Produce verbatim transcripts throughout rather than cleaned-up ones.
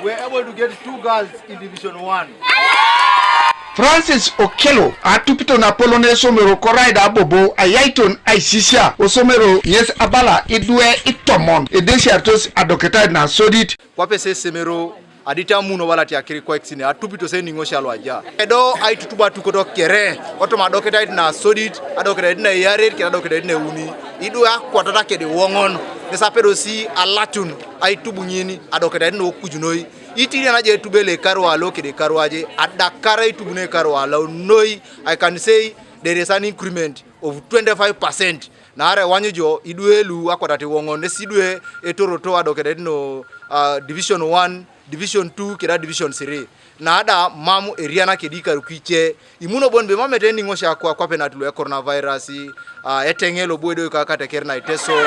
We're able to get two girls in Division one. Francis Okello atupito na apolon esomero korai da abobo ayaiton aisisia osomero ŋes abala idwe itomon edesiaritos adoketait nasodit. Kwape sesomero aditamun obala atiakiri kwaikisini atupito seniŋosia luaja edo aitutub atukoto kere kotoma adoketait nasodit, adoketait naiyareit kere adoketait nauni, idwe akwatat kede iwoŋon ŋes apedosi alatun aitub ŋin adoketait naokuj noi. Itiriana jo etubele ekaru alo kede ekaru aje adakara itubune ekaru alo noi. I can say there is an increment of twenty-five percent. Naarai iwanyu jo idwe lu akwatat iwoŋon nes idwe etoroto adokedet no, uh, division one, division two keda division three. Naada mam eriana kedi ikaru kice imuno bon be mam eteni ŋosi akwa kwape nat lu e coronavirus, uh, eteŋe lobo edo ika kateker na iteso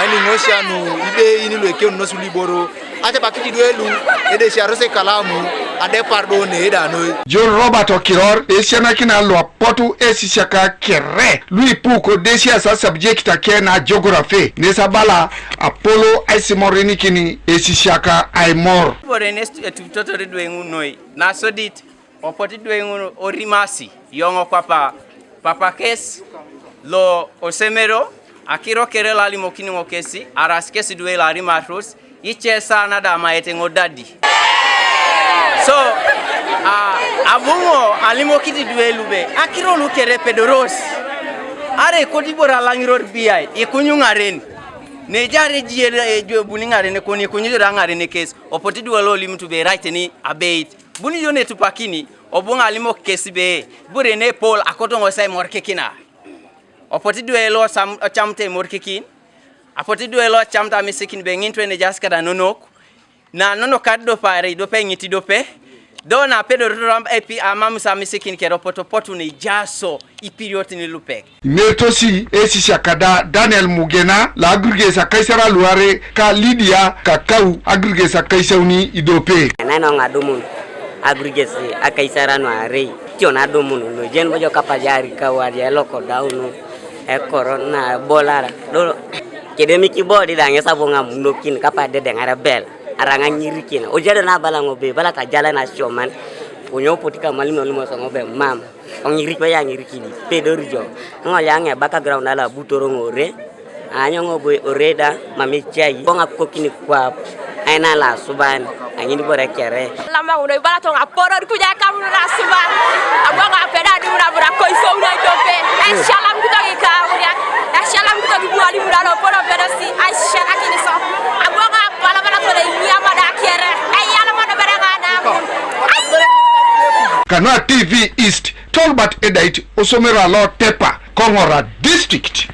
eni ŋosi anu idei ini lu ekeunos lu iboro. Aca bakit idwe lu edesiaros ekalamu adepar do needa noi. John Robert Okiror esianakina luapotu esisiaka kere luipu kodesiasa subject ake na geography nes abala apolo aisimorinikini esisiaka aimor. Bore nes etutotor idwe ŋun noi nasodit opot idwe ŋun orimasi yoŋo kwapa papa kes lo osemero akiro kere lo alimokini ŋo kesi aras kesi idwe lo arimaros ice sana da amaete ŋo dadi. So uh, abuŋo alimokit idwe lube akiro lu kere pedoros are kodi boro alaŋiror biyai ikunyuŋaren nejare ejiyere ejo ebuni ŋaren kon ikunyuŋare ŋaren kes opot idwe lo olimut be erai teni abeit buni jo netupakini obuŋ alimok kes be bore ne Paul akoto ŋo sai morkekina. Opot idwe lo ocamut emorikikin, apot idwe lo ocamut amisikin be ŋin twe nejaas kada nonok, na nonok adopare idope ŋit idope, do na apedorito epi amamus amisikin kere opotopotu nejaso ipiriotin lupek. Imeritosi esisiak kada Daniel Mugena lo agriges akaisar aluare ka Lydia Kakau agriges akaisauni idope. Enai noŋ adumun agriges akaisar anuarei. Tion adumun nojen bojo kapajar kawaria eloko daunu ekoro na bolara do kedemik ibodi da ŋes abu ŋamunokin kapadedeŋar bel araŋa nyirikin ojede nabala ŋobe bala tajala nasioman. Onyo poti kamalimu nolimoso ŋobe mam oŋirik baya ŋirikini pedori jo ŋol yaŋe background ala butoro ŋore. Anyoŋ obo oreda mam ecai boŋ akokini kwap aina lasuban aŋin ibore kere. Lama uno ibala toŋ apodor kuja kamun lasuban. Aboŋ apeda adum na bura koiso una idope. Eshalam kutoki kamuria. Eshalam kutoki buali mura lo podo pedosi. Eshalakini so. Aboŋ apala bala tole inyama da kere. Eyalama da bere ŋana. Kanu a T V East, Tolbert Edait, osomero alo Tepa, Koŋora District.